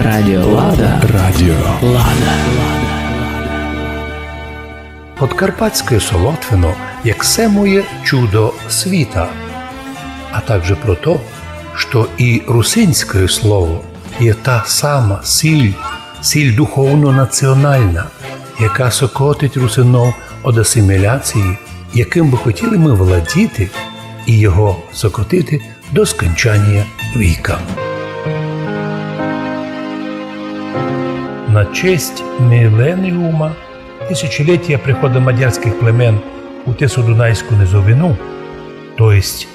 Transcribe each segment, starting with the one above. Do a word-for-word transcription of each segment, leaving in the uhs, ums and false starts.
Радіо Лада. Радіо Лада. Подкарпатськоє Солотвино як семоє чудо світа, а также про то, што і русинськоє слово є та сама сіль, сіль духовно-національна, яка сокотить русинов од асиміляції, якым бы хотіли мы владіти і його сокотити до скончанія віка. На честь міленіума, тисячолітія прихода мадярськых племен у Тисодунайську низовину, то єсть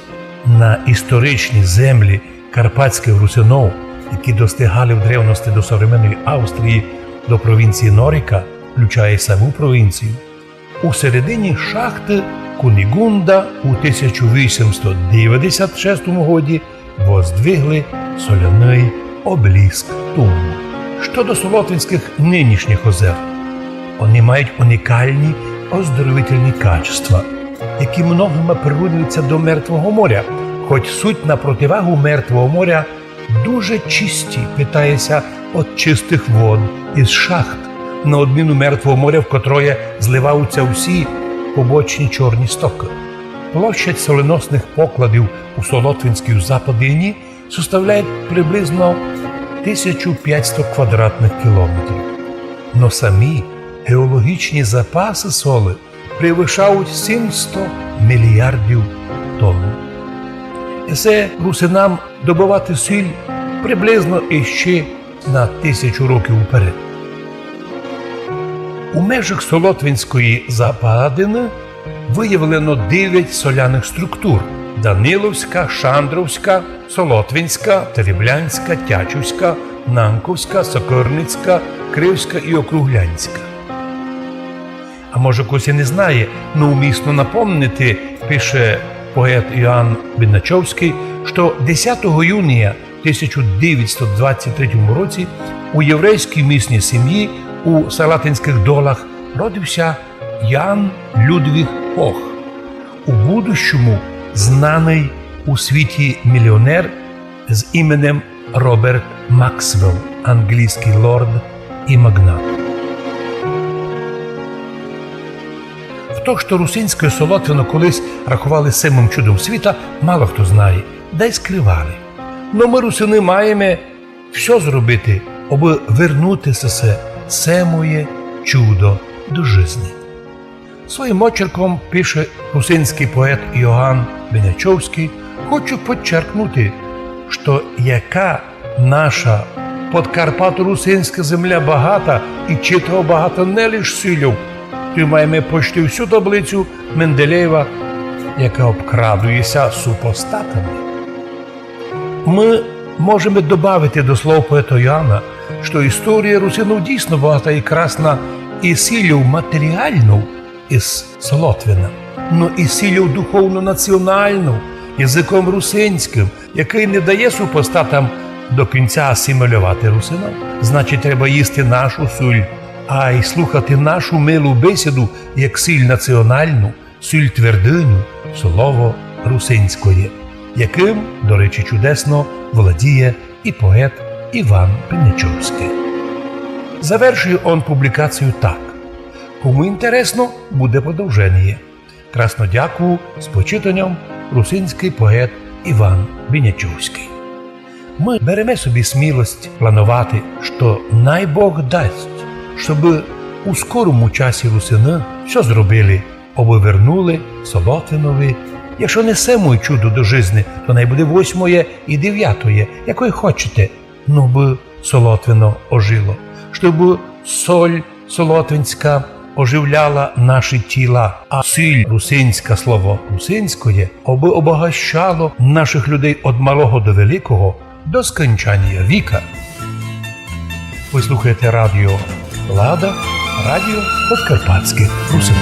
на історичні землі карпатськых русинов, які достигали в древности до современної Австрії, до провінції Норіка, включає саму провінцію, у середині шахты Кунігунда у тисяча вісімсот девятдесят шестому годі воздвигли соляный обеліск Тумбу. Што до Солотвинськых нынішніх озер, они мають унікалні оздоровительні качества, які многыма прирівнюються до Мертвого моря, хоть суть на противагу Мертвого моря дуже чисті, питає ся од чистых вод из шахт, на одміну Мертвого моря, в котроє зливаються всі побочні чорні стокы. Площадь соленосных покладів у Солотвинській западині составляє приблизно тисячу пятсто квадратных кілометрів. Но самі геологічні запасы соли превышають сімсто міліардів тонн. Есе русинам добывати сіль приблизно іщи на тисячу років уперед. У межах Солотвинської западины выявлено девять соляных структур: Даниловська, Шандровська, Солотвинська, Тереблянська, Тячівська, Нанковська, Сокирницька, Кривська і Округлянська. А може, хтось і не знає, но умісно напомнити, пише поет Йоанн Беначовськый, што десятого юнія тисяча девятсот двадцять третьому році у єврейській місній сім'ї у Салатинськых долах родив ся Ян Людвіг Кох, у будущому знаный у світі міліонер з іменем Роберт Максвелл, англійськый лорд і магнат. В то, што русинськоє Солотвино колись раховали семым чудом світа, мало хто знає, да й скрывали. Но мы, русины, маєме всьо зробити, обы вернути сесе семоє чудо до жизни. Своїм очерком, пише русинськый поет Йоганн Бенячовськый, хочу подчеркнути, што яка наша подкарпаторусинська земля багата, і читаво багата не лиш сіллю, туй маєме почти всю таблицю Менделєєва, яка обкрадує ся супостатами. Мы можеме добавити до слов поета Йоанна, што історія русинув дійсно багата і красна і сіллю матеріалну из Солотвина, но і сіллю духовно-націоналну, языком русинськым, якый не дає супостатам до кінця асимілювати русинов. Значить, треба їсти нашу сіль, а й слухати нашу милу бесіду, як сіль націоналну, сіль твердыню, слово русинськоє, якым, до речі, чудесно владіє і поет Іван Бенячовськый. Завершує он публікацію так: Кому інтересно, буде продовженіє. Красно дякую, з почитаньом, русинськый поет Іван Бенячовськый. Мы береме собі смілость планувати, што най Бог дасть, штобы у скорому часі русины всьо зробили, обы вернули Солотвинови, якщо не семоє чудо до жизни, то най буде восьмоє і девятоє, якоє хочете, но бы Солотвино ожило, штобы соль солотвинська оживляла наші тіла, а сіль русинська, слово русинськоє, обы обогащало нашых людей од малого до великого, до скончаніє віка. Вы слухаєте Радіо Лада, радіо подкарпатськых русинов.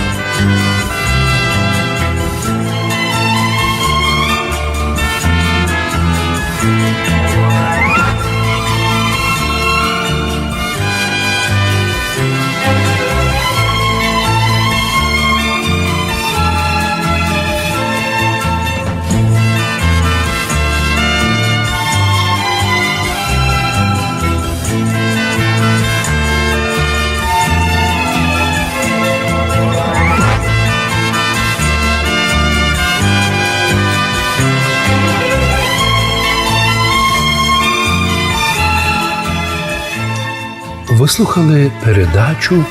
Вы слухали передачу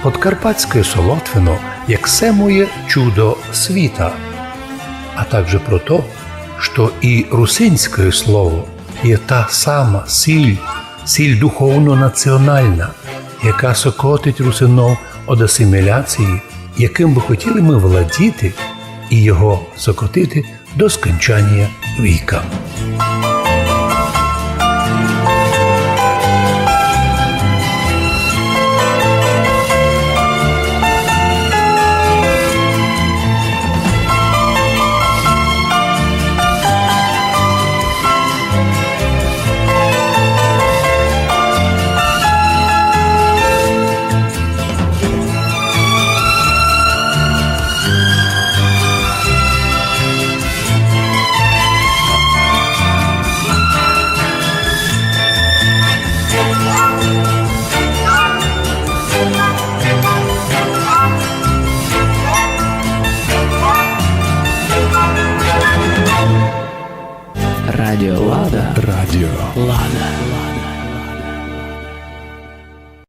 «Подкарпатськоє Солотвино, як се моє чудо світа», а также про то, што і русинськоє слово є та сама сіль, сіль духовно-націонална, яка сокотить русинов од асиміляції, якым бы хотіли мы владіти і його сокотити до скончанія віка. Радіо Лада. Радіо Лада.